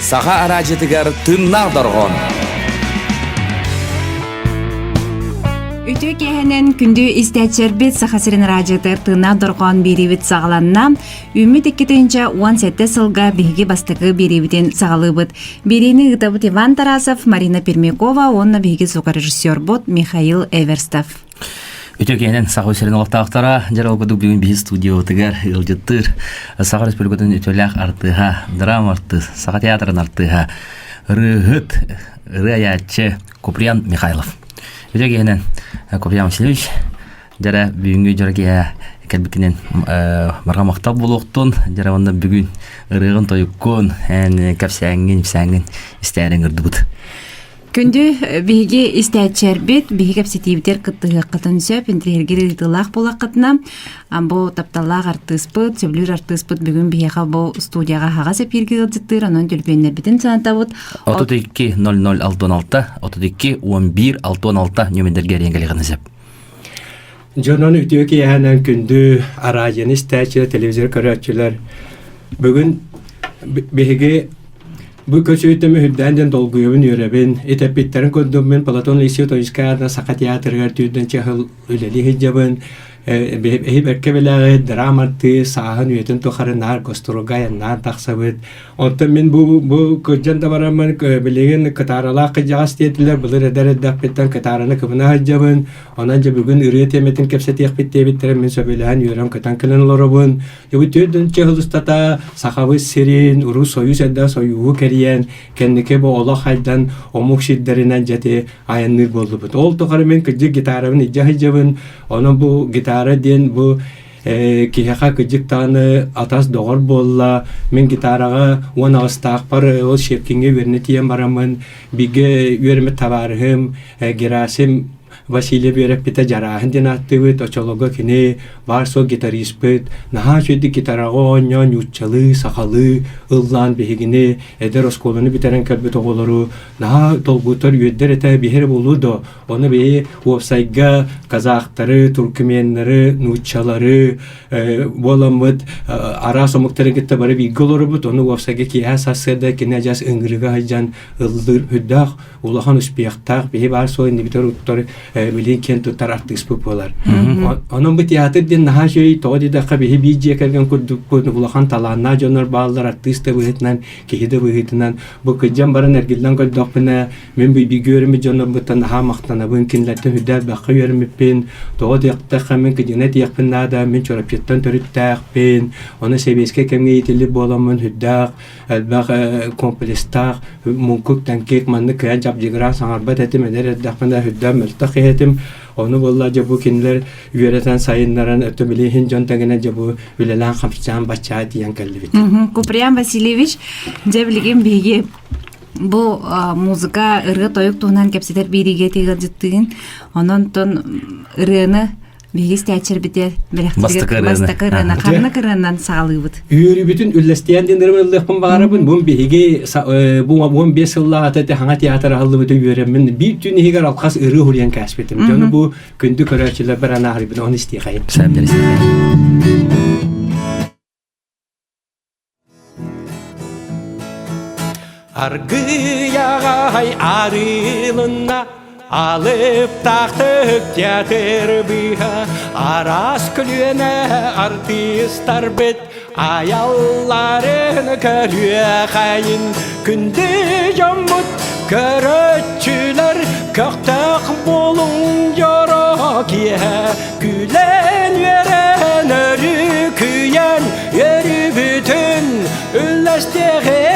Саха араадьытыгар тыыннаах дорҕоон. Үтүө киэһэнэн күндү истээччилэрбит Саха сирин араадьыйатыгар тыыннаах дорҕоон биэриибит саҕаланна. Үүммүт 2017 сылга биһиги бастакы биэриибитин саҕалыыбыт. Биэриини ыытабыт Иван Тарасов, Марина Пермякова уонна биһиги звукорежиссербут Михаил Эверстов. Үтүө киэһэнэн Саха сирин олохтоохторо дьэр ол курдук бүгүн биһи студиябытыгар ыалдьыттыыр Саха Республикатын үтүөлээх артыыһа, драма артыыс, Саха театрын артыыһа, ырыаһыт, ырыа айааччы Куприян Михайлов. Үтүө киэһэнэн Куприян Васильевич, дьэрэ бүгүҥҥү дьоро киэһэ кэлбиккинэн барҕа махтал буолуохтун, дьэрэ уонна бүгүн ырыаҕын тойуккун, эн кэпсээҥҥин, ипсээҥҥин истээриҥ ырдыбыт. Күндү биһиги истээччилэрбит, биһиги кэпсэтиибитигэр кыттыһыаххытын сөп, интэриэһиргиир ыйытыылаах буоллаххытына, бу тапталлаах артыыспыт, сөбүлүүр артыыспыт бүгүн биһиэхэ бу студияҕа аһаҕас эпииргэ ыалдьыттыыр, онон төлөпүөннэрбитин санатабыт. 32 00 66 32 11 66 нөмердерге эрийэн кэлиэххитин сөп. Дьонон үтүө киэһэнэн күндү араадьыйаны истээччилэр, телевизор көрөөччүлэр бүгүн биһиги Бу көчүөтүм үрдээн диэн долгуйабын, үөрэбин. Итэппиттэрин курдук мин Платон Алексеевич Томскай аатынан Саха театрыгар түүрдэн чаһыл үлэлии сылдьабын. Эһи бэркэ билэҕит, драма артыыс, сааһын үйэтин тухары наар гастролга айаннаан тахсабыт. Оттон мин бу бу кырдьан да бараммын билигин кытааралаах кырдьаҕас диэтилэр, былыр эдэр эрдэхпиттэн кытаараны кыбына сылдьабын. Онон дьэ бүгүн ырыа тиэмэтин кэпсэтиэхпит диэбиттэрэ мин сөбүлэһэн үөрэн-көтөн кэлэн олоробун. Үтүөдүн чыһылыстата Сахабыт сирин, уруу Союз эрдэ Союһу кэрийэн, кэнники бу олох хайдан омук сирдэринэн дьэти айанныыр буоллубут. Ол тухары мин кырдьык гитарабын илдьэ сылдьабын. Онон бу гитара диэн бу киһиэхэ кырдьык даҕаны атас доҕор буолла. Мин гитараҕа 18-таахпар ол Щепкиҥҥэ үөрэнэ тиийэн бараммын бииргэ үөрэммит табаарыһым Герасим Васильев үөрэппитэ Дьарааһын диэн ааттыыбыт, оччолорго кини баар-суох гитариспыт, наһаа үчүгэйдик гитараҕа оонньоон, нууччалыы, сахалыы ыллаан биһигини эдэр оскуоланы бүтэрэн кэлбит оҕолору наһаа долгутар, үөрдэр этэ, биһи эрэ буолуо дуо? Ону биһи уопсайга казахтары, туркменнары, нууччалары буоламмыт араас омуктары кытта бары бииргэ олоробут, ону уопсайга киэһэ сарсыарда кини адьас ыҥырыга сылдьан ыллыыр үрдээх улахан успехтаах биһи баар суол иннибитигэр уттар билин киэн туттар артыыспыт буолар. Онон бу театр диэн наһаа үчүгэй тоҕо диэтэххэ биһи биир дьиэ кэргэн курдукпут улахан талааннаах дьоннор бааллар артыыс да быһыытынан киһи да быһыытынан бу кырдьан баран эргиллэн көрдөхпүнэ мин бииргэ үөрэммит дьоннорбуттан наһаа махтанабын кинилэртэн үрдээх элбэххэ үөрэммиппин тоҕо диэхтэххэ мин кыдьына диэхпин наада мин Чурапчыттан төрүттээхпин ону сэбиэскэй кэмҥэ иитиллибит буоламмын үрдээх элбэх комплекстаах муҥкук тэҥкик маннык кыайан дьабдьыгыраан саҥарбат этим эдэр эрдэхпинэ үрдээн мөлтөх киһи этим ону буолла дьэ бу кинилэр үөрэтэн сайыннаран өттө билиһин дьон тэҥинэн дьэ бу үлэлээн хамсаан баччаа тиийэн кэллибит. Куприян Васильевич дьэ билигин биһиги бу музыка ырыа-тойук туһунан кэпсэтэр биэриигэ тиҕырдьыттыгын онон тон ырыаны Биһиги истээччилэрбитигэр Бастакы ырыаны. бастакы ырыаны ханнык ырыанан саҕалыыбыт? Үөрүүбүтүн үллэстийэн диэн ырыаны ыллыахпын баҕарабын. Бу биһиги бу 15 сыллааҕыта ити хаҥа театр аһыллыбыта үөрэммин биир түүн иһигэр алхас ырыа уһуруйан кээспитим. Дьону бу күндү көрөөччүлэрбэр анаарбын оны истиэхэйим. Сәбден истиэхэйим. Аргыйаҕай арыылынна, алыптаахтык театр быыһа, араас көлүөнэ артыыстарбыт айалларын көрүөхайын күндү дьоммут көрөөччүлэр көхтөөх буолуҥ дьоро киэһэ күлэн үөрэн өрүкүйэн Үөрүүбүтүн үллэстиэҕиҥ.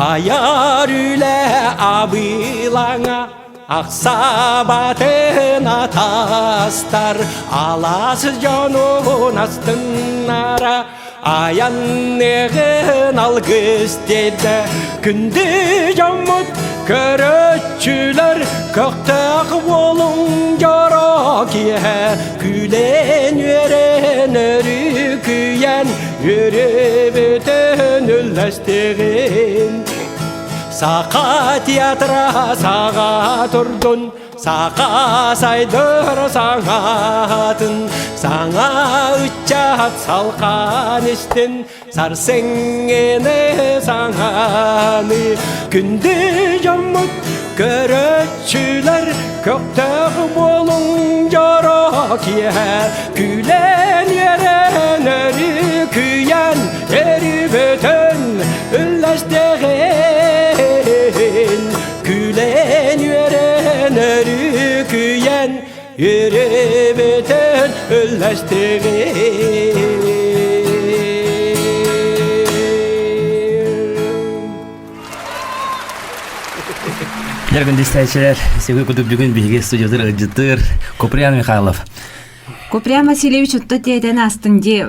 Айар үлэ абыылаҥа ахсаабатын атастар алаас дьонун астыннара Айанныгын алгыс диэдэ күндү дьоммут көрөөччүлэр көхтөөх буолуҥ дьоро киэһэ күлэн үөрэн өрүкүйэн үөрүбүтүн үллэстиҕин Саха театра саҕа турдун. Саха сайдар саҥатын, саҥа ыччат салҕаан истин, сарсыҥҥыны саҥаны күндү дьоммут көрөөччүлэр көхтөөх буолуҥ дьоро киэһэ күлэн үөрэн өрүкүйэн өрүбүтүн үллэстэҕин күлэн үөрэн өрүкүйэн Үөрүбүтүн үллэстигин. Дьэ, күндү Сегү кутук бүгүн биһиги студиятыр ыдьытыр Куприян Михайлов. Куприян Васильевич отто тиэтэн астын ди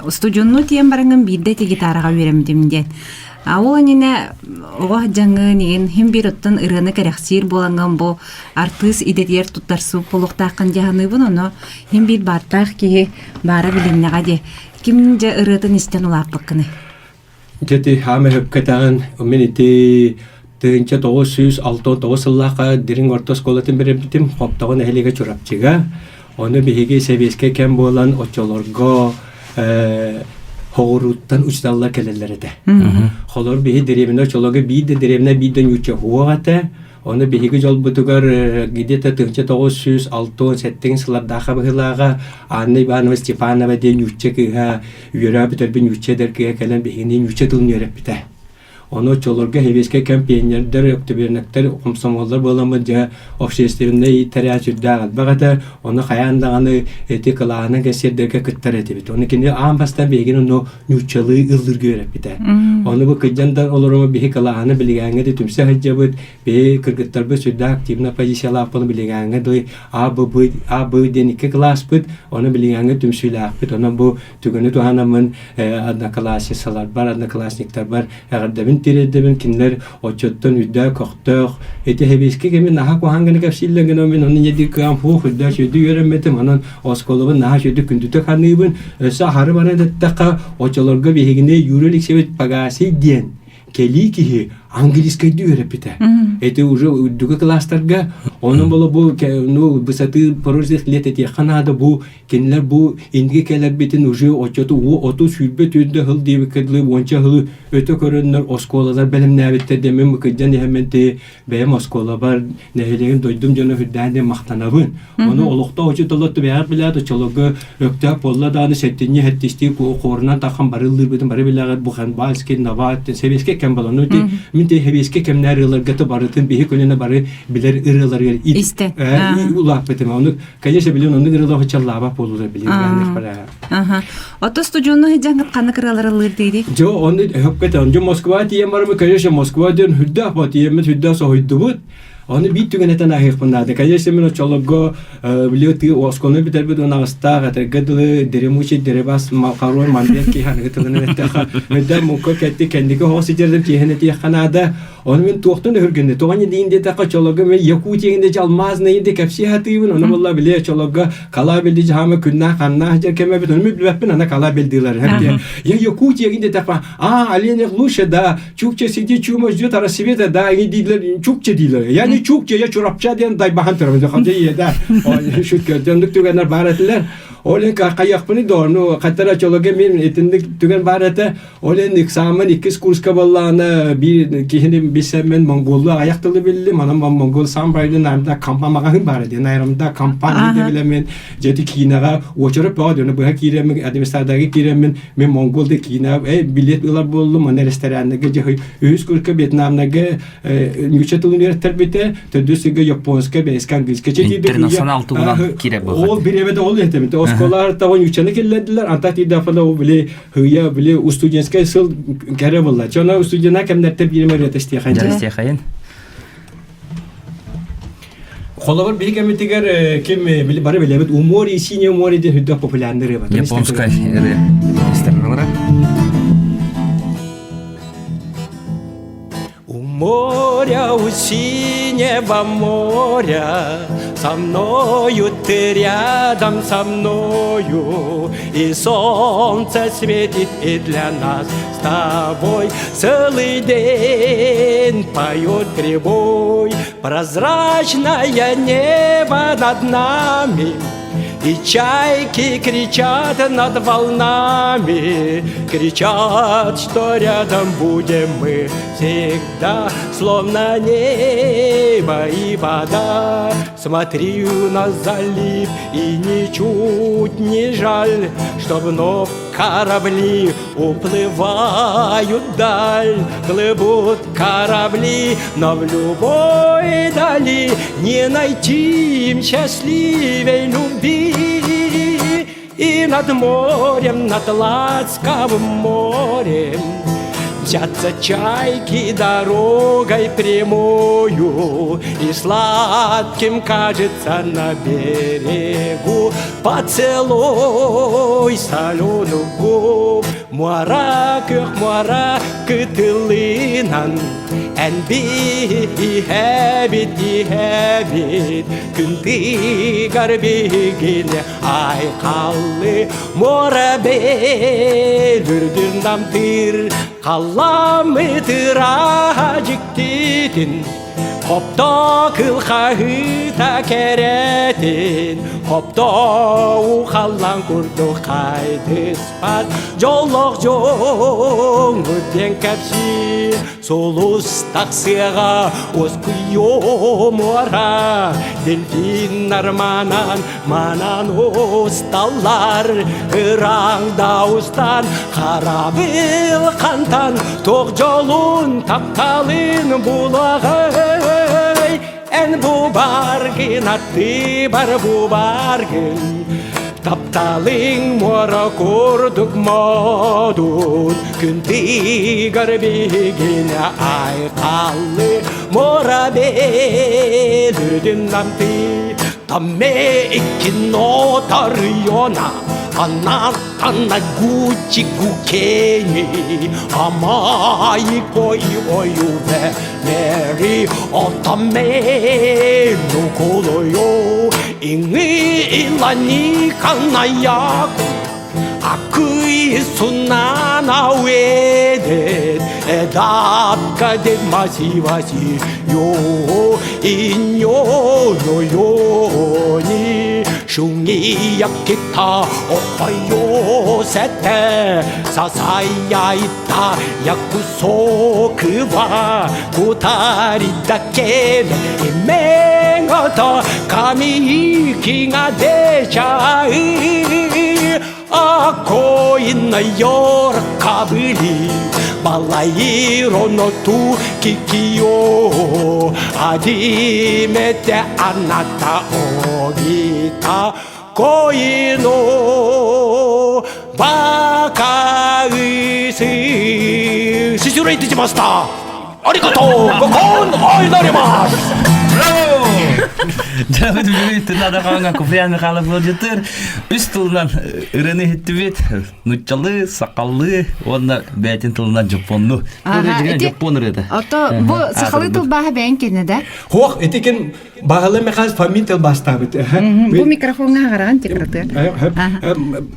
студионну тиэн барыңын биирдэ ти гитараҕа үөрэммитим диэн. А ол иннинэ оҕо дьаҥын иин хим биир оттон ырыаны кэрэхсиир буолаҥҥын бу артыыс идэтигэр туттарсыбыт буолуохтааххын дии саныыбын, ону иһин биир бааттаах киһи баара билиннэҕэ дии. Ким дьэ ырыатын истэн улааппыккыный? Дьэ ити хаама өһөпкөтөҕүн мин ити 1969 сыллаахха Дириҥ орто оскуолатын бэрэрбитим Хоптоҕо нэһилиэгэ Чурапчыга. Ону биһиги сэбиэскэй кэм буолан оччолорго хоҕурууттан учууталлар кэлэллэр этэ. Холор биһи дэриэбинэ оччолорго биир да дэриэбинэ биир да ньуучча суох этэ. Ону биһиги дьолбутугар где-то 1967 сыллардаахха быһыылааҕа Анна Иванова Степанова диэн нуучча кыыһа үөрээ бүтэрбит нуучча эдэр кыыһа кэлэн биһигини нуучча тылын үөрэппитэ. Ону оччолорго сэбиэскэй кэм пионердар, октябренектэр, комсомоллар буоламмыт дьэ общественнай тэрээһин сүрдээх элбэх этэ. Ону хайаан даҕаны ити кылааһынан кэнсиэрдэргэ кыттар этибит. Ону кини аан бастаан биһигини ону нууччалыы ыллыырга үөрэппитэ. Ону бу кырдьан да олоромо биһи кылааһаны билигээҥҥэ да түмсэ сылдьабыт, биһи кыргыттарбыт сүрдээх активно позициялаахпын билигээҥҥэ дылы А, Б, Б, А, Б диэн икки кылааспыт, ону билигээҥҥэ түмсүүлээхпит. Онон бу түгэни туһанаммын одноклассницаларбар, одноклассниктарбар эҕэрдэбин тириэрдэбин. Кинилэр оччоттон үрдээх көхтөөх. Ити сэбиэскэй кэми наһаа куһаҕан гына кэпсииллэр гына мин ону дьэ кыам фух үрдээх үчүгэйдик үөрэммитим. Онон оскуолабын наһаа үчүгэйдик күндүтүк саныыбын. Өссө аһары баран эттэххэ, оччолорго биһигини Юрий Алексеевич Пагасий диэн кэлии киһи английскайдыы үөрэппитэ. Это уже үрдүкү кылаастарга онон бола бу ну высоты прожитых лет этиэххэ наада бу кинилэр бу инники кэлэрбитин уже оччоту оту сүүрбэ түүндэ сыл диэбиккэ дылы уонча сылы өтө көрөннөр оскуолалар бэлэмнээбиттэр дэмин кырдьан иһэммин ти бэйэм оскуолабар нэһилиэгим дойдум дьоно үрдээн диэн махтанабын. Ону олохтоох учууталлар түбэһэр билээт оччолорго Өктөөп буолла даҕаны сэттинньи сэттистии хуорунан таххан барыллыырбытын бары билэҕит Бухенвальский, Нават, сэбиэскэй кэм буолан. Ну, мин те сэбиэскэй кэмнээр ырыаларга то барытын биһи көлүөнэ бары билэр ырыаларыгар Истэ. улааппытым. Ону, конечно, билин оннук ырыалар чаллаабат буолулар билин Аха. Ото студионну сылдьаҥҥыт ханнык ырыалары ыллыыр диири? Дьэ, ону өһөппөтө. Дьэ, Москва тиийэн бараммыт, конечно, Москва диэн үрдээх бо тиийэммит үрдээх соһуйдубут. Ону биир түгэн этэн ааһыахпын наада. Конечно, мин оччолорго били тыы оскуоланы бүтэрбит унаҕастаах этэргэ дылы дремучий деребас малхаруой мамбет киһи аныгы тылынан эттэххэ өйдөөн муҥка кэтти кэнники оҕо сидердим киэһэн этиэххэ наада. Ону мин туохтан өһүргэннэ тоҕо диин диэтэххэ оччолорго мен Якутия инде алмазный инде кэпсии сатыыбын ону буолла били оччолорго кала билди жаама күннээх ханнаах дьэр кэмэбит ону мин билбэппин ана кала билдилэр я Якутия инде диэтэххэ а оленях лучше да Чукча сиди чума ждет рассвета, да, они дииллэр, чукча дииллэр. Я не чукча, я чурапча диэн дайбахан турабын. Ханжа иеда. Шутка, дьондук түгэннэр баар этилэр. Ол кайахпыны доону, хаттара чологе мен итинник түгэн баар этэ. Ол эн экзамен иккис курска боллаана бир кихини бисеммен монголлу аяк тылы биллим. Анам монгол сам байлын арымда кампа магаһын бар диэн айрымда компания де билемен жети киинага очоруп баа дөне быха кииремин администратаги кииремин Мен Монголда киинэ билет ылар буоллум, аны рестораннарга дьэ үһүс курска Вьетнамнарга нуучча тылын үөрэттэрбитэ, төрдүс сиргэ японскай, бэйэскэ английскай Интернационал тугунан киирэр буолбат. Ол бириэмэтэ ол этэмит. Оскуолалар того нууччаны киллэрдилэр, антах тиийдэхпинэ ол били хыйа били студенческай сыл кэрэ буолла. Чона студена кэмнэртэн биирим ырыата истиэхэйин. Истиэхэйин. Холобур биһи кэмитигэр ким бары билэбит У моря и синее море диэн үрдүк популярный ырыа бар. Японскай ырыа. Истэрнэлэрэ. У моря, у синего моря, со мною ты рядом со мною, и солнце светит и для нас с тобой целый день поет прибой. Прозрачное небо над нами, И чайки кричат над волнами, Кричат, что рядом будем мы всегда, Словно небо и вода. Смотрю на залив, и ничуть не жаль, Что вновь корабли уплывают вдаль, Плывут корабли, но в любой дали Не найти им счастливей любви. И над морем, над ласковым морем Мчатся чайки дорогой прямою, И сладким кажется на берегу Поцелуй соленых губ. Муора күөх муора кытылынан Эн биһэбит иһэбит Күн тыгар биһигини айхаллы Муора бэл үрдүн намтыыр Халламы тыра дьиктитин Хопто кылхаһыта кэрэтин, Хопто ухаллан курдук хайдыспат, Дьоллоох дьоҥҥут диэн кэпсиир, Сулус тахсыаҕа уоскуйуо муора, Дельфиннар манан, манан усталлар, Ыраҥ да устан, харабыл хантан, Туох дьолун тапталын булаҕай Эн бу баргын аты бар бу баргын Тапталыҥ муора курдук модун Күн тыгар биһигинэ айхаллы Муора бэл үрдүн намтыы Тамме икки нотарыйона Анатана гучи гукени Амай кой оюве Мери отаме нуколойо Инги илани канаяку 悪い砂な上で枝かでましわしよ陰陽のように春に焼けたおっ寄せてささやいた約束は二人だけで夢ごと紙息が出ちゃうあ恋の喜びバラ色の時を初めてあなたを見た恋のバカンス失礼いたしましたありがとうごこん愛なります Дьэ, бүгүн тынадахаҥа Куприян Михайлов ыалдьыттыр. Үс тылынан ырыаны иһиттибит. Нуччалыы, сахалыы уонна бэйэтин тылынан дьоппонну. Дьоппон ырыата. Ото бу сахалыы тылбааһа бэйэн кэннэ да? Хуох, итикин Баһылай Михайлович Фомин тылбаастаабыт. Бу микрофоҥҥа хараҕын тикратыа.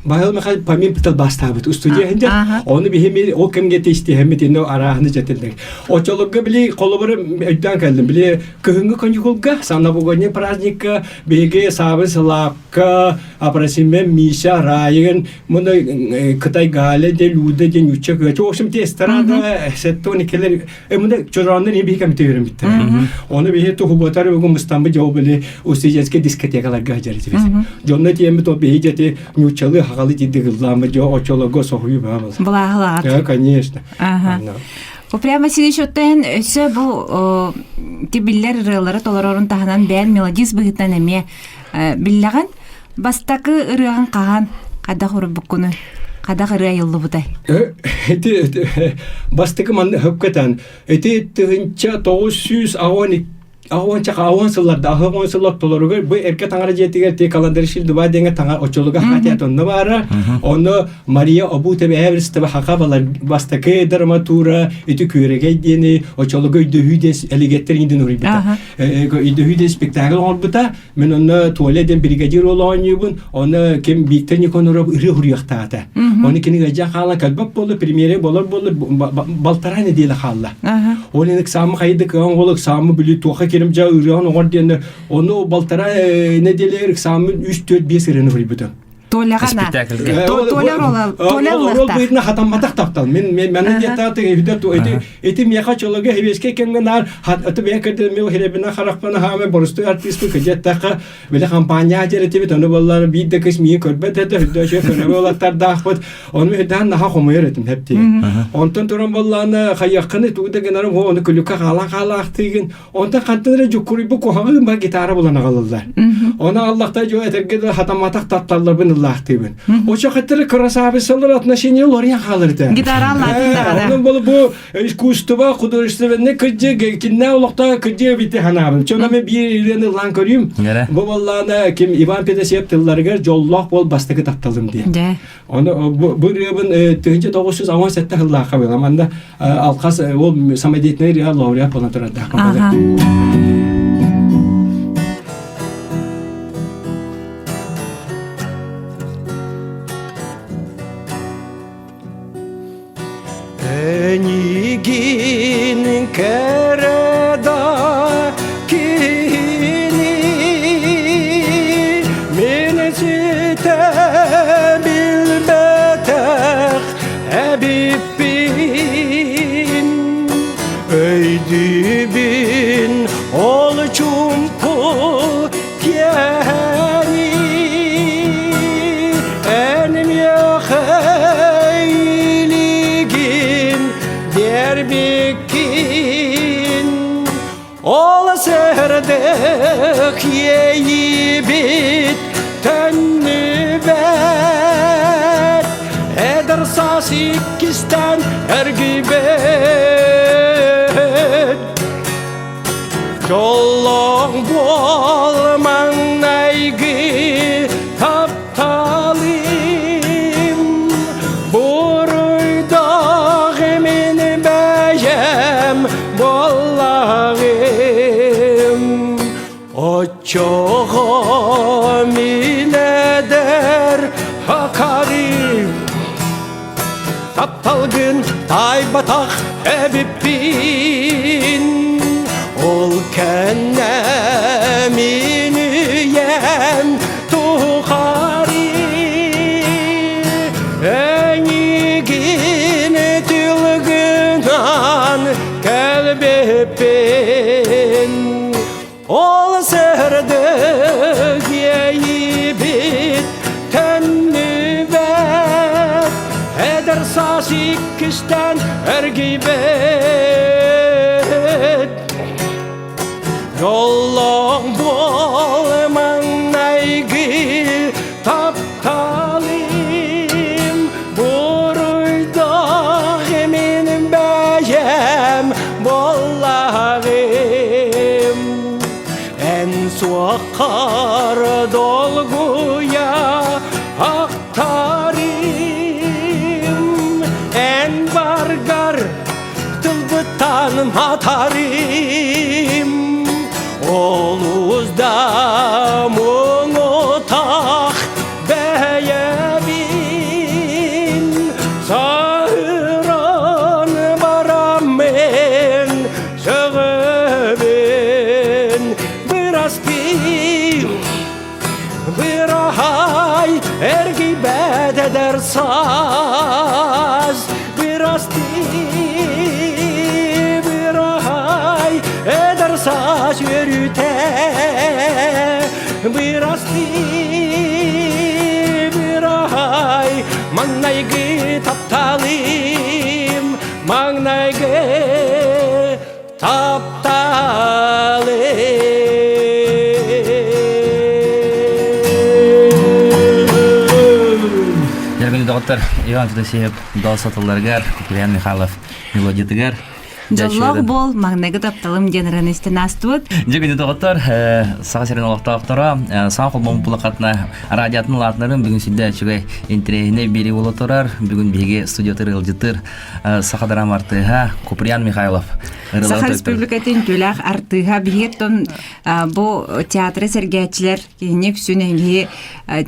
Баһылай Михайлович Фомин тылбаастаабыт. Устудия хинде. Оны биһими ол кэмгэ тестиһэммит инно арааһыны дьэтиллэр. Очолорго били холобур өйдөөн кэллим. Били кыһыҥҥы каникулга, новогодний праздникка биһиги Саабын Сылаапка, Апрасимен Миша Райын, муну Кытай Галя де Люда де Нюча Кыча. В общем, те эстрада сеттон келер Эмне чороону не биһи кэмте үөрэммиттэр. Ону биһи тухуботар бүгүн мустаммы дьоо били устуденческий дискотекаларга дьэритибит. Дьонно тиэммит ол биһи дьэти ньууччалыы хагалы дидигыллаамы дьоо очолого соһуйу баамыл. Былааһылаат. Да, конечно. Ага. Прямо Васильевич оттон өссө бу ти биллэр ырыалары толорорун таһынан бэйэн мелодист быһыытынан эмиэ биллэҕин. Бастакы ырыаҕын хаһан хайдах урбуккуну хайдах ырыа айыллыбытай? Ити бастакы манны хөпкөтөн ити тыһынча 900 аҕуонча аҕуон сылларда аҕуон сыл ортолоругар бу эргэ таҥара дьиэтигэр ти календаршил дуба диэҥэ таҥа оччолуга хатиат онно баара онно Мария Обутова Эверстова хака балар бастакы драматура ити күөрэгэй диэни оччолуга өйдөһүү диэн элигеттер индин уруйбута өйдөһүү диэн спектакль оҥорбута Мин онно Толя диэн бригадир уол оонньуубун, онно ким Виктор Никоноров ырыа хуруйахтаата. Оны кини ыалдьан хаалан кэлбэт буолла, премьере болор буолла, балтараа неделя хаалла. Ол эн ыксаамы хайдык, ол ыксаамы били туоха. кирим жа ырыан оҥор диэн ону балтара неделя экзамен 3 4 5 ырыаны суруйбутум. Толяҕа Спектакльге. Толя рола Толя Рол быһыытынан хатамматах таптал. Мин мен манна диэтааты эбитэ ту эти эти миэхэ чолога хебеске кэмҥэ наар аты бэйэ кэрдэ мил херебина харахпана хааме боростуй артиспы кыдьаттаха биле компания дьэрэтибит ону боллар биир да кыс миин көрбөт этэ үрдөөчө көрөбө олаттардаахпыт ону үрдээн наха хомуйар этим хепти онтон туран боллааны хайыаххыны тугу да гынарым ону күлүккэ хаалан хаалаахтыыгын Онтон хантан эрэ дьуккуруйбут куһаҕан ба гитара булан аҕалаллар. Оны аллахта дьо этэргэ да хатамматах тапталларбын ыллаахтыыбын. Очо хаттары красавицалар отношения лорьян хаалар этэ. Гитара аллаатын даҕаны. Онон болу бу искусство художественный кырдьы киннэ олохто кырдьы бити ханаабын. Чона мен биир илен ыллаан көрүүм. Бу боллаана ким Иван Педосеев тылларыгар дьоллоох бол бастакы тапталым диye. Оны бу ырыабын 1917 сыллаахха буолам. Анда алқас ол самодеятельный ырыа лауреат болан турардаахпын. Энигин кэрэ да киһини мин ситэ билбэтэх эбиппин өйдүүбүн ол чумпу киэһэни эн миэхэ илигин биэрбиккин ол сырдык иэйибит төннүбэт эдэр саас иккистээн эргийбэт Дьоллоох буол маҥнайгы тапталым, буруйдаах мин бэйэм буоллаҕым. Оччоҕо мин эдэр акарым Тапталгын таайбатах эбиппин Ол кэннэ мин үйэм тухары Эйигин тылгынан кэлбиппин Ол сырдык иэйибит төннүбэт Эдэр саас иккистээн эргийбэт Дьоллоох буол маҥнайгы тапталым Буруйдаах мин бэйэм буоллаҕым Эн суоххар долгуйа ахтарым Эн баргар тылбыттан матарым Олус да муҥутах бэйэбин Саһыран бараммын сөҕөбүн Бырастыы Быраһай эргийбэт эдэр саас Бырастыы быраһай эдэр саас үөрүүтэ Бырастыы быраһай маҥнайгы тапталым маҥнайгы тапталым. Дьэргин доҕоттор, Иван Федосеев дол сатылларыгар, Куприян Михайлов мелодиятыгар Дьоллоох буол, маҥнайгы тапталым диэн ыран истэн аастыбыт. Дьэ күнү доҕоттор, Саха сирин олохтоохторо, саҥа холбоһун пулакатына радиотын улаатынарын бүгүн сүдэ үчүгэй интэриэһинэй биэрии буола турар. Бүгүн биһиги студиятыр ыалдьыттыр Саха драма артыыһа Куприян Михайлов. Саха Республикатын үтүөлээх артыыһа биһиги бу театры сэргээччилэр киһини үксүн эһиги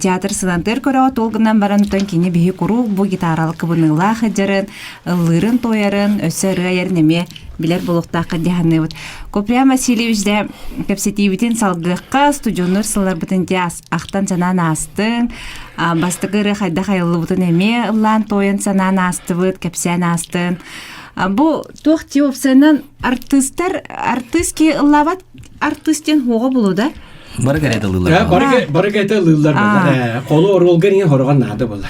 театр сылантыыр көрөҕө тол гынан баран оттон кини биһи куруук бу гитаралы кыбыныылаах дьарын ыллыырын туойарын өссө ырыа айарын эмиэ. билэр буолуохтаахха дьаһаныыбыт. Куприян Васильевич да кэпсэтиибитин салгыахха, студеннар сылларбытын те ахтан санаан аастыҥ. Бастакы ырыа хайдах айыллыбытын эмиэ ыллаан туойан санаан аастыбыт, кэпсээн аастын. Бу туох ти опциянан артыыстар артыыс ки ыллаабат артыыс диэн хуоҕа булу да? Бары кэриэтэ ылыылар. Бары бары кэриэтэ ылыылар буолар. Холу оруолга ingen хорогон наада болар.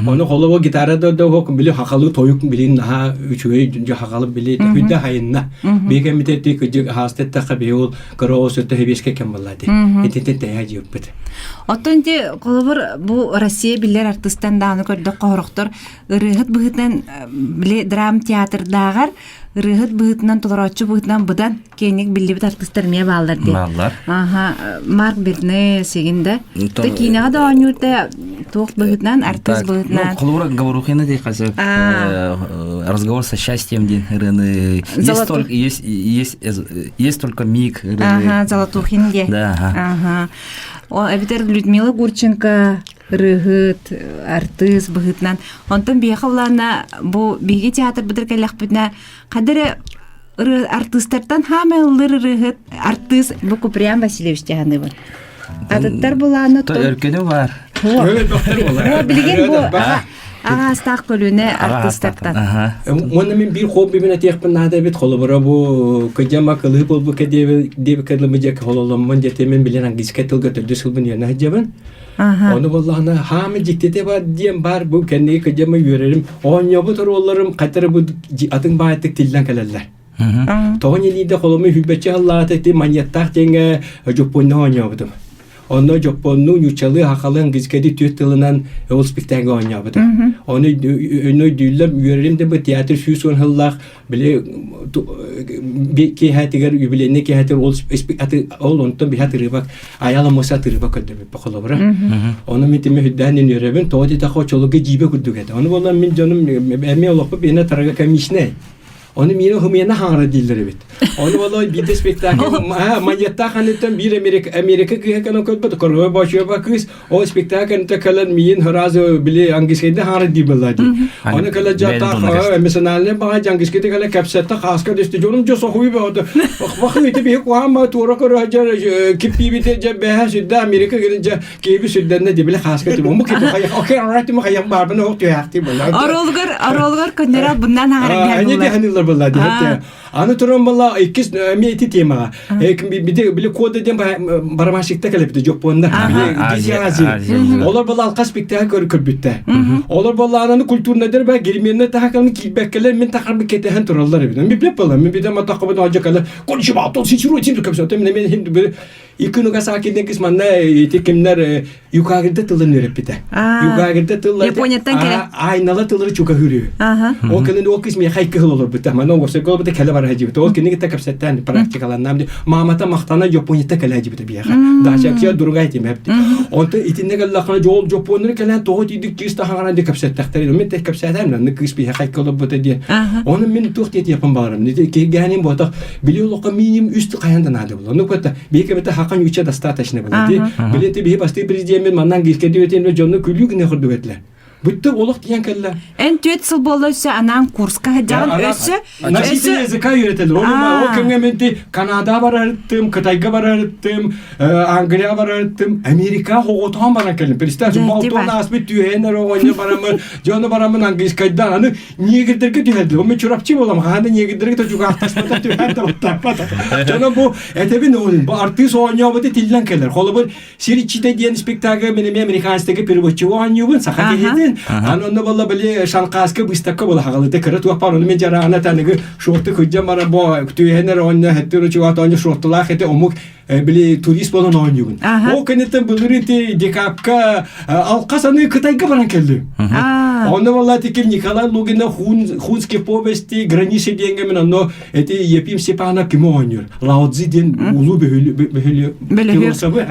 Ону холу гитара да да хок били хахалы тойук билин наха үчүгэй жа хахалы били хүддэ хайынна. Биге митети кыжык хаастеттаха биул кыроос өттө хебеске кем боллады. Итинтен тэйэ жыппыт. Оттон ти холобур бу Россия биллэр артыстан дааны көрдөх хорохтор ырыһыт быһытынан били драм театрдааҕар ырыаһыт быһыытынан толорооччу быһыытынан быдан киэҥник биллибит артыыстар эмиэ бааллар дии. Бааллар. Аха, Марк Берне сигин да. Да киинэҕэ да оонньуур да туох быһыытынан, артыыс быһыытынан. Ну, холобура Говорухина дии хасып разговор со счастьем диэн ырыаны есть только есть есть есть только миг ырыаны. Ага, Золотухин диэ. Да, ага. Ага. О, эбитер Людмила Гурченко ырыаһыт, артыыс быһыытынан. Онтон биһиэхэ улаана бу биһиги театрбытыгар кэллэхпитинэ ханна эрэ ырыа артыыстартан хаамай ыллыыр ырыаһыт артыыс бу Куприян Васильевич дьаһаныбын. Атыттар булаана То өркөнү бар. Билигин бу аҕаастаах көлүнэ артыыстартан. Уонна мин биир хоббибин этиэхпин наада эбит холобура бу кыдьама кылыы буолбукка диэбиккэ дылы дьэ хололоммун дьэ мин билин английскай тылга төрдүс сылбын үөрэнэ сылдьабын. Ону буоллаҕына хаамы дьиктитэ бар диэн баар бу кэнники кыдьама үөрэрим оонньообут оруолларым хайтары бу атын баайтык тиллэн кэлэллэр. Тоҕо ньилиидэ холому хүлбэччи аллаата ити маньяттаах диэҥҥэ дьоппуонна оонньообутум. Онно дьоппуоннуу, ньууччалыы, хахалыы, английскайдыы түөрт тылынан ол спектакльга оонньообутум. Ону өйдүүллэр, үөрэрим да бу театр 110 сыллаах били киэһэтигэр юбилейный киэһэтигэр ол ол онтон биһа тырыыбак аяла муса тырыыба көрдөбүппэ холобура. Ону мин тими хүддээн үөрөбүн, тоҕо диэтэххэ очолуга дьиибэ курдук этэ. Ону буолан мин дьонум эмиэ олохпут биһиэнэ тарага комичнай. Ону миэнэ хумуйана хаҥара дииллэр эбит. Ону болой биирдэ спектакль маньяттаах аныттан биир Америка Америка кыыһа кэлэн көрбөт, Королева Бочуева кыыс ол спектакль кэлэн миин сразу били английскайда хаҥара дии была дии. Ону кэлэн дьаттаах эмоциональный баҕа английскайда кэлэн кэпсэтте хааска түстэ. Дьонум дьо сохуй бөҕөтө. Бахы ити биһи куһаан ба туора көрө дьэ киппиибите дьэ бэһэ сүрдэ Америка кэлин дьэ Киэби сүрдэннэ дебиле хааска тим омук кити хайах окей alright тим хайах баарбын оһох түһээхти буолла. Оролугар оролугар көннөрө bundan хаҥарар Они диханылар буолла дихетте. Аны туран буолла иккис эми ити темаға. Били били кода ден барамашикта келепти жоппонда. Били Азия. Олар буолла алка спектакль көр көрбүттэ. Олар буолла ананы культурнайдар ба герменне тахаканы кийбеккелер мен тахарбы кетеһен тураллар эбит. Мен билеп буолла. Мен бидем атакка бу ажа кала. Кончиба тол сичиру тим көпсөтө мен мен Иккүнүгэ саакиннен кис манна ити кимнер юкагирде тылын үөрэппитэ. Юкагирде тыллар Японияттан кэлэ. Айнала тыллары чука хүрүү. Ол кэнин ол кис миэхэ икки хыл олорбута. Манна оҥорсо колбута кэлэ бара дьибит. Ол киниги та кэпсэттэн практикаланнам ди. Маамата махтана Японията кэлэ дьибит биэхэ. Дача дуругай тимэпти. Онто итинне кэллэххэ жол жопоннары кэлэн тоҕо тиидик кыыс тахаҕаран ди кэпсэттэхтэрин. Мен те кэпсэтэн манны кыыс биэхэ икки олорбута диэн. Оны мин туох диэтиэхпин баҕарам. Киһигээним буотах били олоххо минимум үс хайан да наада була. Ну кытта биһи кэбэтэ хақан үчэ достаточно була. Ди били ти биһи бастыы президеммин маннан гирке диэтин дьонну күлүү гына курдук этилер. Бүтті олох тиен кэллэ. Эн түөт сыл буолла өссө анаан курска сылдьаҕын өссө Носитель языка үйрөтелер. Ол ол кэмҥэ мен ти Канада барарыттым, Кытайга барарыттым, Англия барарыттым, Америка хоҕотоон баран кэллим. Представь, Балтон ааспыт түһээн эрэ оҕонньор бараммын, дьону бараммын английскайдан аны Негрдерге түһэрдилэр. Ол мен Чурапчы буолам, хаһан да негрдерге да чугаахтаспата түһэр да баттаппата. Дьоно бу этэбин оҕунун, бу артыыс оонньообута тиллэн кэлэр. Холобур, Сир иччитэ диэн спектакль мен эмиэ американецтарга переводчик оонньуубун, саха киһитин. Аны онно буолла били Шанхааска выставка буола хаҕалыта кыра туох баар, ону мен дьараана таныгы шорты кыдьан баран бу түһэнэр оонньо хэттэр чугаат оонньо шортылаах эти омук били турист буолан оонньуубун. Ол кэнниттэн былыр ити декапка алқа саныы Кытайга баран кэллим. Онно буолла тиким Николай Лугина Хунский повести границы диэнгэ мен онно эти Епим Степанов кими оонньуур. Лао Цзи диэн улуу бөһүлү философы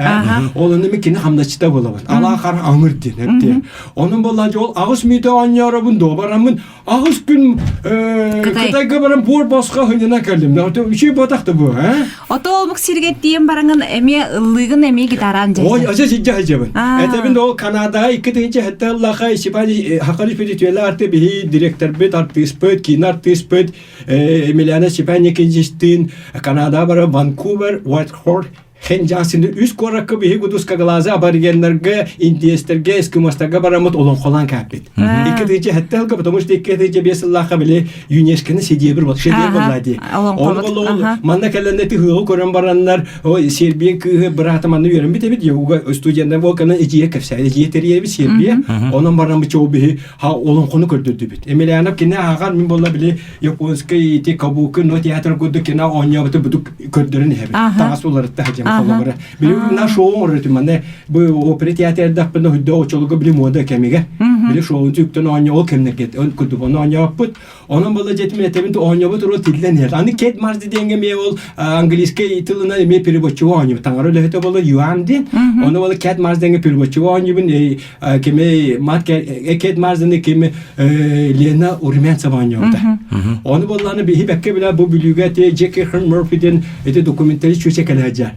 ол онно мен кини хамначчыта буолабын. Алаа хар аңыр диэн эпти. Онон буолла ол аҕыс мүйтэ оонньооробун дуобараммын Аҕыс күн Кытайга баран буор босхо хынньана кэллим. Үчүй ботах да бу, э? Ото олмук сиргэ тиийэн. бараҥын эмиэ ыллыыгын эмиэ гитараан дьайсан. Ой, ася сидьэ сылдьабын. Аа. Этэбин ол Канадаҕа 2007 ыллаха Степан Хахалич Петитюэлэ арты биһи директорбыт, артыыспыт, киин артыыспыт Емельяна Степан Никитичтыын Канадаҕа бара Ванкувер, Уайтхорс, Хенджасины үс куоракка биһи гудускаглазы аборигеннарга, индиэстэргэ, эскимостарга бараммыт олоҥхолоон кээппит. 2007 сылга, потому что 2005 сыллаахха били ЮНЕСКОны сидиэбир бол, шедевр болла дии. Олоҥхобут. Ол манна кэлэннэ тыһыаҕы көрөн бараннар, ой, Сербия кыыһы быраата манна үөрэммит эбит, йоуга студенттар волканан эдьиийэ кэпсээн, эдьиийэ тэрийэбит Сербия. Онон баран бу биһи ха олоҥхону көрдөрдүбүт. Емельянов кини ааҕар мин болла били японскай ити кабуки но театр курдук кина оонньообуту будук көрдөрөн иһэбит. Таҥас уларытта хадьам холобура. Били на шоу оҥоротум манна бу опера театрдахпына хүддэ очолуга били мода кэмигэ. Били шоун түктэн оонньоо ол кэмнэргэ курдук ону оонньооппут. Онон была дьэтим этэбин оонньообут урут тиллэн иһэр. Аны Кэт Марс диэҥҥэ эмиэ ол английскай тылынан эмиэ переводчик оонньуубут. Таҥара үлэһитэ буола Юан диэн. Ону буола Кэт Марс диэҥҥэ переводчик оонньуубун кими мат Кэт Марсданы кими Лена Урмянцева оонньообута. Ону буоллааны биһи бэккэ билэ бу бүлүүгэ те Джеки Херн Мurphy диэн ити документалист чүчэ кэлээдьэ.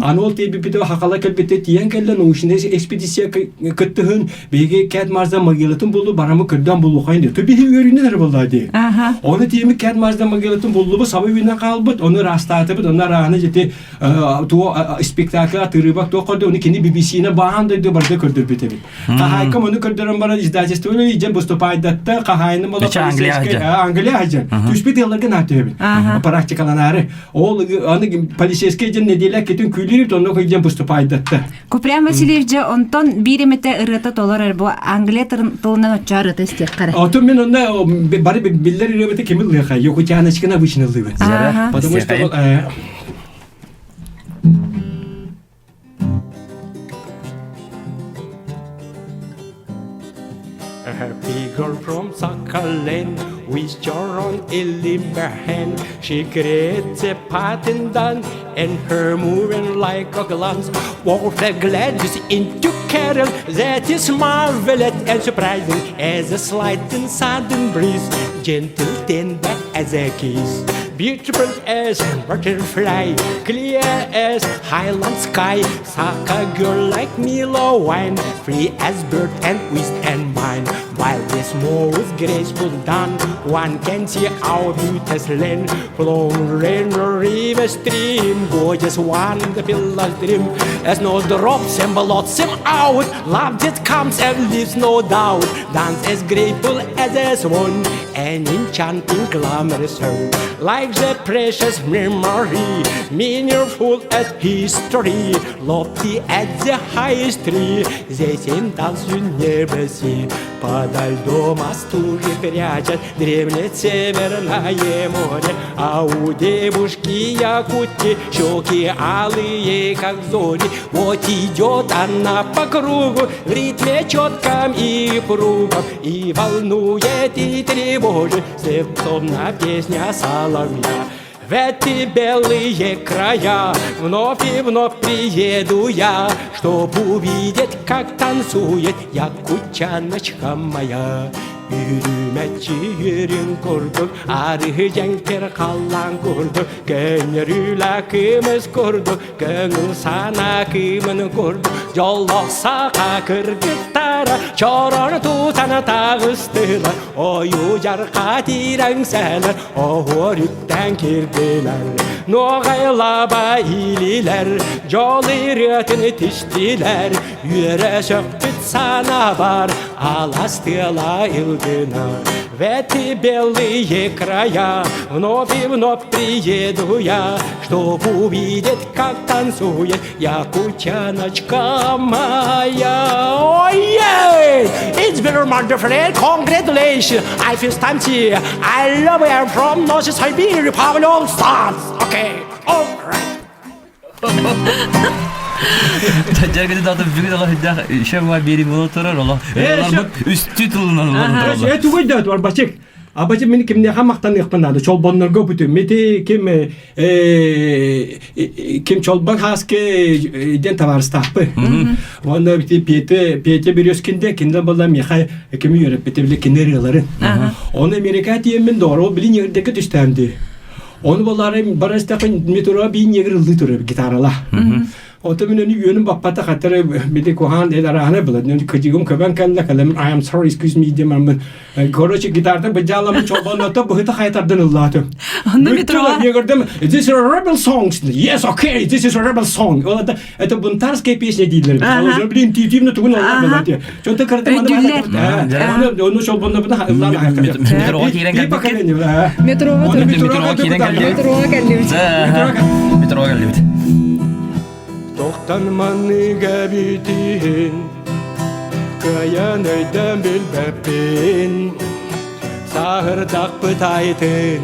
Аны ол тиийбиппитэ хахала кэлбитэ тиийэн кэллэ научнай экспедиция кыттыһын биһиги Кэт Марсда могилатын булду барамы көрдөөн булуохайын диye. Биһи үөрүүнэн эрэ буолла дии. Оны тиийми Кэт Марсда могилатын буллубу сабы үүнэн хаалбыт, оны ыраастаатыбыт, оны арааны жити туо спектакль атырыбак туох көрдө, оны кини BBC-не баан дойду барда көрдөрбүт эбит. Хаһаайка оны көрдөрөн баран издательствоны иден выступайдатта, хаһаайыны бола Англия хаҗан. Түспүт ыалларга наатыыбын. Практикаланары. Ол аны полицейский ден неделя кетин күлүрүп, онно көйден выступайдатта. Куприян Васильевич дьэ онтон биир эмэтэ ырыата толор эр бу Англия тылынан оччо ырыата истиэххэ эрэ. Отон мен онно бары биллэр ырыабыты ким ыллыаха? Якутяночканы обычно ыллыыбын. Потому что A happy girl from Sakhalin with Joron in her hand. She creates a pattern done and her moving like a glance. What the gladness into carol that is marvelous and surprising as a slight and sudden breeze, gentle tender as a kiss. Beautiful as butterfly, clear as highland sky, Saka girl like Milo wine, free as bird and wist and mine. While this most graceful done, one can see our beauteous land, flowing rain river stream, gorgeous one the pillars dream, as no drops and blots him out, love that comes and leaves no doubt, dance as grateful as a swan, and enchanting glamorous her, like the precious memory, meaningful as history, lofty at the highest tree, the same dance you never see. Подо льдом остужи прячет, дремлет северное море, а у девушки якутки щеки алые, как зори. Вот идет она по кругу в ритме четком и кругом, и волнует, и тревожит сердцом песня соловья. В эти белые края вновь и вновь приеду я, Чтоб увидеть, как танцует якутяночка моя. Үрүмэччи үрүҥ курдук, арыы дьэҥкир халлаан курдук, көннөрүүлэ кымыс курдук, көҥүл санаа кыымын курдук, дьоллоох саха кыргыттара чорон тутан таҕыстылар, ойуу дьарха тирэҥсэлэр, оһуор үктэн кирдилэр. Нуоҕайлаба илилэр, дьол ырыатын тистилэр, үөрэ сөхпүт санаабар алас тыала илгына. В эти белые края вновь и вновь приеду я, чтоб увидеть, как танцует якутяночка моя. Ой, yeah! It's been wonderful. Congratulations. I feel time to. I love you. I'm from North Siberia, Republic of Stars. Okay, all right. Дьэргэни даҕаны бүгүн олох үрдээх шеф биэри буола турар олох үстүү тылынан олорон тураллар. Э тугуй да Арбачик. Абачы мин кимнеха мактаныахпын наада чолбоннорго бүтүн мити ким ким чолбон хааske ден табаарыстаахпы. Уонна бити Петя Петя Березкинде кинде була Михай кими үйрөппүтэ били кине ырыаларын. Оны Америка тиэммин доҕор ол били ньирдекке түстээм дии. Оны болары барастақын метро бин негр ылды турар гитарала. Ото мен onu yönüm баппата хатары бити кухан дед арахана было. Кыжыгым көбөн кэллэ кэлэм I am sorry excuse me демам. Короче гитарда быжаалам чолбонното быһыта хайтардан ыллаатым. Онно метроға Я говорю, this is a rebel song. Yes, okay, this is a rebel song. Ол это это бунтарская песня дииллер. Ол блин тиитимне тугун олар была. Чонто карта Өйдүүллэр. Оны чолбонно бына ыллаан Метроға киирэн Биир кэлбиккит. поколение, да. Метроға Оны Метроға киирэн кэллибит. Метроға кэллибит. Метроға кэллибит. Тоқтан манныга битин, кыайан өйдөн билбэппин, саһырдахпыт айтын,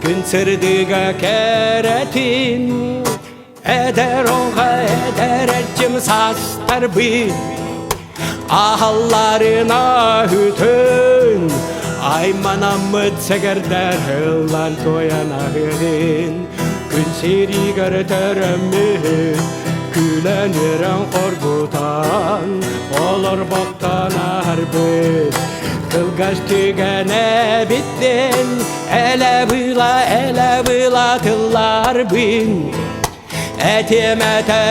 күн сырдыга кэрэтин, эдэр оҕо эдэр эрчим састарбын, аһалларын аһытын, айманаммыт сэгэрдэр ыллан туойан аһыһын, күн сиригэр төрөммүт, күлэн үөрэн хоргутан, олорбохтон аһарбыт, кылгас түгэнэ биттин, элэ-была, элэ-была тылларбын, этиэм этэ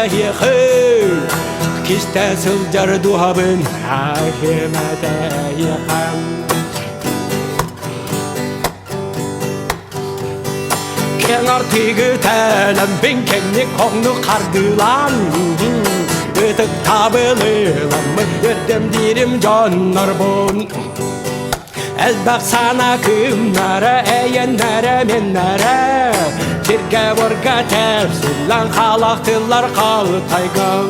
эһиэхэ, кистэ сылдьар дууһабын, этиэм этэ эһиэхэ. Кэҥар тигитэлэмбин кэҥник хоҥнук хардыылаан ытыктабылыламмын үрдүм диирим дьоннорбун элбэх сана кыымнара эйэннэрэ миннэрэ сиргэ-буорга тэпсиллэн халахтылар халтайгын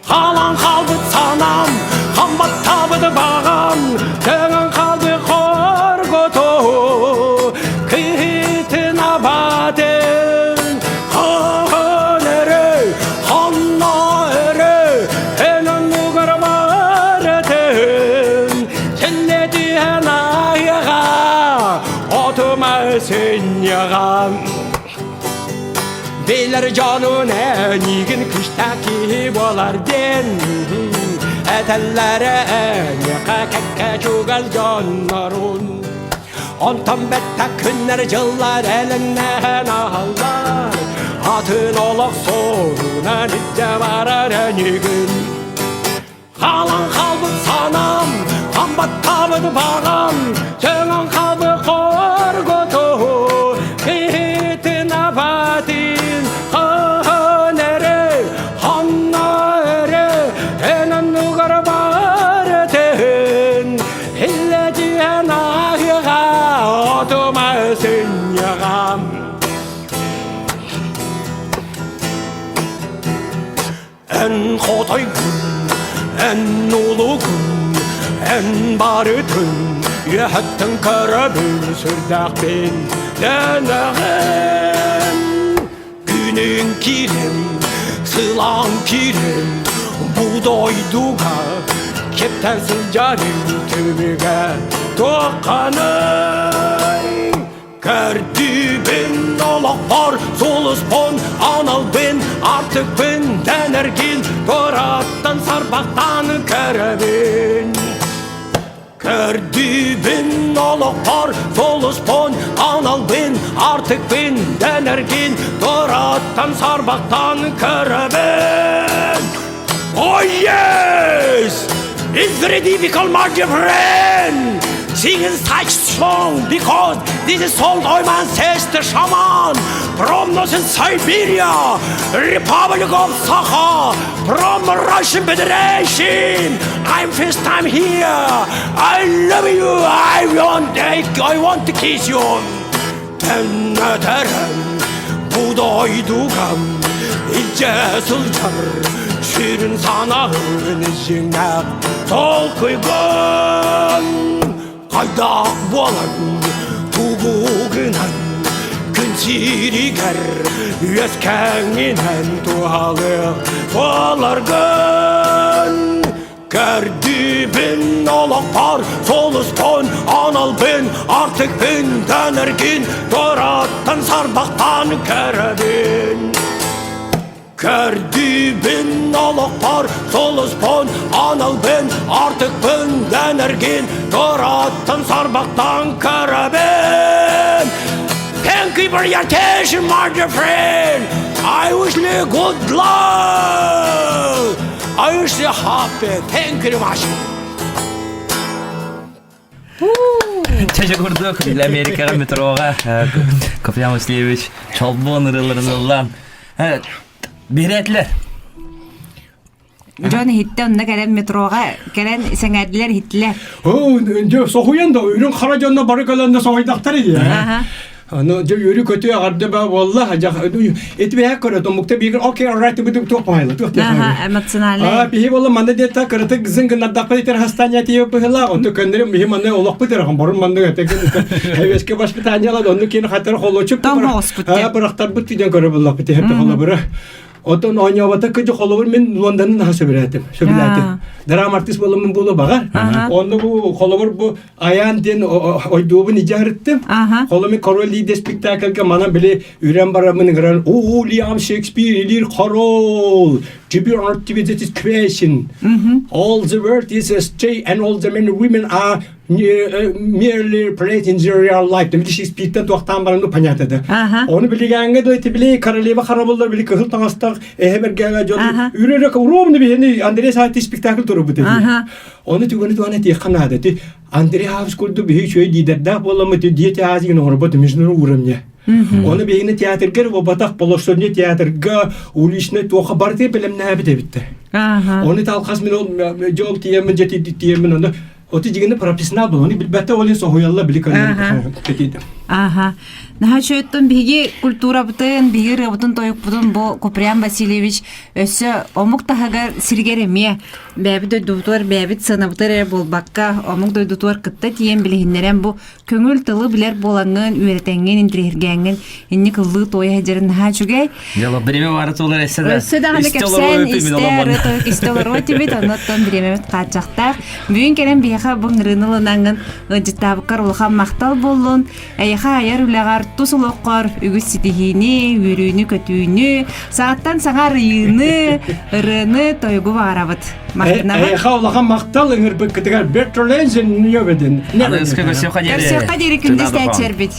Халан хаалбыт санаам, хамбаттаабыт баҕам, көҥөн хаалбыт хоргуту, кыһыытын абатын, хаһан эрэ, ханна эрэ, эн оннугар барытын, силлэтиһэн айыҕа, отума сынньаҕа. Билэр дьонун эйигин күүстээх киһи буолар диэн этэллэрэ эйиэхэ кэккэ чугас дьоннорун. Онтон бэттэх күннэр дьыллар элэҥнэһэн аһаллар, атын олох суолунан илдьэ барар эйигин. Хаалан хаалбыт санаам, хамбаттаабыт баҕам, сөҥөн хаалбыт хоргуту, киһитин абатын хаһан эрэ, ханна эрэ, эн оннугар барытын, иллэтиһэн аһыаҕа, отума сынньаҕам. Эн хотойгун, эн улугун, эн барытын үөһэттэн көрөбүн сүрдээхпин дэнэҕин. Күнүн киирэн, сылаан киирэн, бу дойдуга кэптэн сылдьарым түмүгэ туохханый? Көрдүүбүн олохпор сулуспун, аналбын, артыкпын, дэнэргин, туораттан сарбахтаан көрөбүн. Көрдүүбүн олохпор сулуспун, аналбын, артыкпын, дэнэргин, туораттан сарбахтаан көрөбүн. Oh yes! It's very difficult, my dear friend! Singing such song because this is song of my ancestor shaman from Northern Siberia, Republic of Sakha, from Russian Federation. I'm first time here. I love you. I want, I want to kiss you. Тэннэтэрэн бу дойдуга илдьэ сылдьар сүрүн санаһын дьиҥнээх толкуйгун хайдах буолан тугу гынан күн сиригэр үөскэҥинэн туһалыах буоларгын Көрдүүбүн олохпор сулуспун, аналбын, артыкпын, дэнэргин, туораттан сарбахтаан көрөбүн. Көрдүүбүн олохпор сулуспун, аналбын, артыкпын, дэнэргин, туораттан сарбахтаан көрөбүн. for your attention, my dear friend. I wish you good luck. I wish you happy. Thank you very much. Чача курдук, Америкаҕа метроҕа Копьян Васильевич чолбон ырыаларын ыллаан биһирээтилэр. Дьон иһиттэ онно кэлэн метроҕа кэлэн сэҥээрдилэр иһиттилэр. Оо, дьэ соһуйан да үрүҥ хара дьонно бары кэлэн да соһуйдахтар ини. Аны дьэ үөрүү көтүү аҕарды ба буолла ити бэһэ көрө томукта биир окей alright бутук туох паайла туох Аха, эмоциональный. А биһи болла манна диэта кырытык зын гыннардахпыт итер хастания тиийэ быһыла онту көннөрүм биһи манна олохпут эрэ борун манна этеген хэвеске воспитаниялар онну кин хатар холочуп бырахтарбыт тиден көрө буллахпыт хепте холобура Оттон оонньообото кыдьы холобур мин Лондоны наһаа сөбүлээтим. Сөбүлээтим. Драма артист буоламмын буолуо баҕар. Онно бу холобур бу Аян диэн ойдуобун идьаһырыттым. Холоми король лиде спектакльга манан били үрэн бараммын ыҥыран «О, Уильям Шекспир илир король! To be or to be this creation. All the world is a stay and all the men and women are merely played in the real life. Били Шекспиртен туохтаан баран ну понятно да. Оны билигәңге да били королева харабыллар били кыһыл таҥастаах эһэ бэргээгэ дьон үрэрэ ровно биһини Андрей Саати спектакль турубут эти. Оны түгәни туган этиэххэ наада. Ти Андрей Хавс курдук биһи үчүгэй лиидэрдээх буоламмыт дии театрын оҥорбот международный уровня. Оны биһигини театрга буолбатах полосонне театрга уличный туоха барыты бэлэмнээбит эбиттэр. Оны талхас мин ол жол тиэмин же тиэмин оны Оти дигини профессионал был, оны билбэтте олин соһуялла били көрөр Аха. Наһаа чөйттөн биһиги культурабытын, биһиги ырыабытын тойукпутун бу Куприян Васильевич өссө омук таһыгар сиригэр эмиэ бэйэбит дойдубутугар бэйэбит сыанабытыгар эрэ буолбакка омук дойдутугар кытта тиийэн билиһиннэрэн бу көҥүл тылы билэр буолаҥҥын, үөрэтэҥҥин, интириэһиргээҥҥин инник ыллыы туойа сылдьарын наһаа үчүгэй. Дьэ, бириэмэ баара туолар эссе да. Өссө даҕаны кэпсээн истэ, истэ олоруо этибит, оннуттан бириэмэбит хааччахтаах. Бүгүн кэлэн биһиэхэ бу ыҥырыыны ылынаҥҥын ыалдьыттаабыккар улахан махтал буоллун. Эйиэхэ айар үлэҕэр тус олоххор үгүс ситиһиини, үөрүүнү-көтүүнү, саҥаттан саҥа арыйыыны, ырыаны, тойугу баҕарабыт. Махтанабыт. Эйиэхэ улахан махтал ыҥырбыккытыгар Бертолензен ньөбедин. Көрсүөххэ диэри. Көрсүөххэ диэри күндү истээччилэрбит.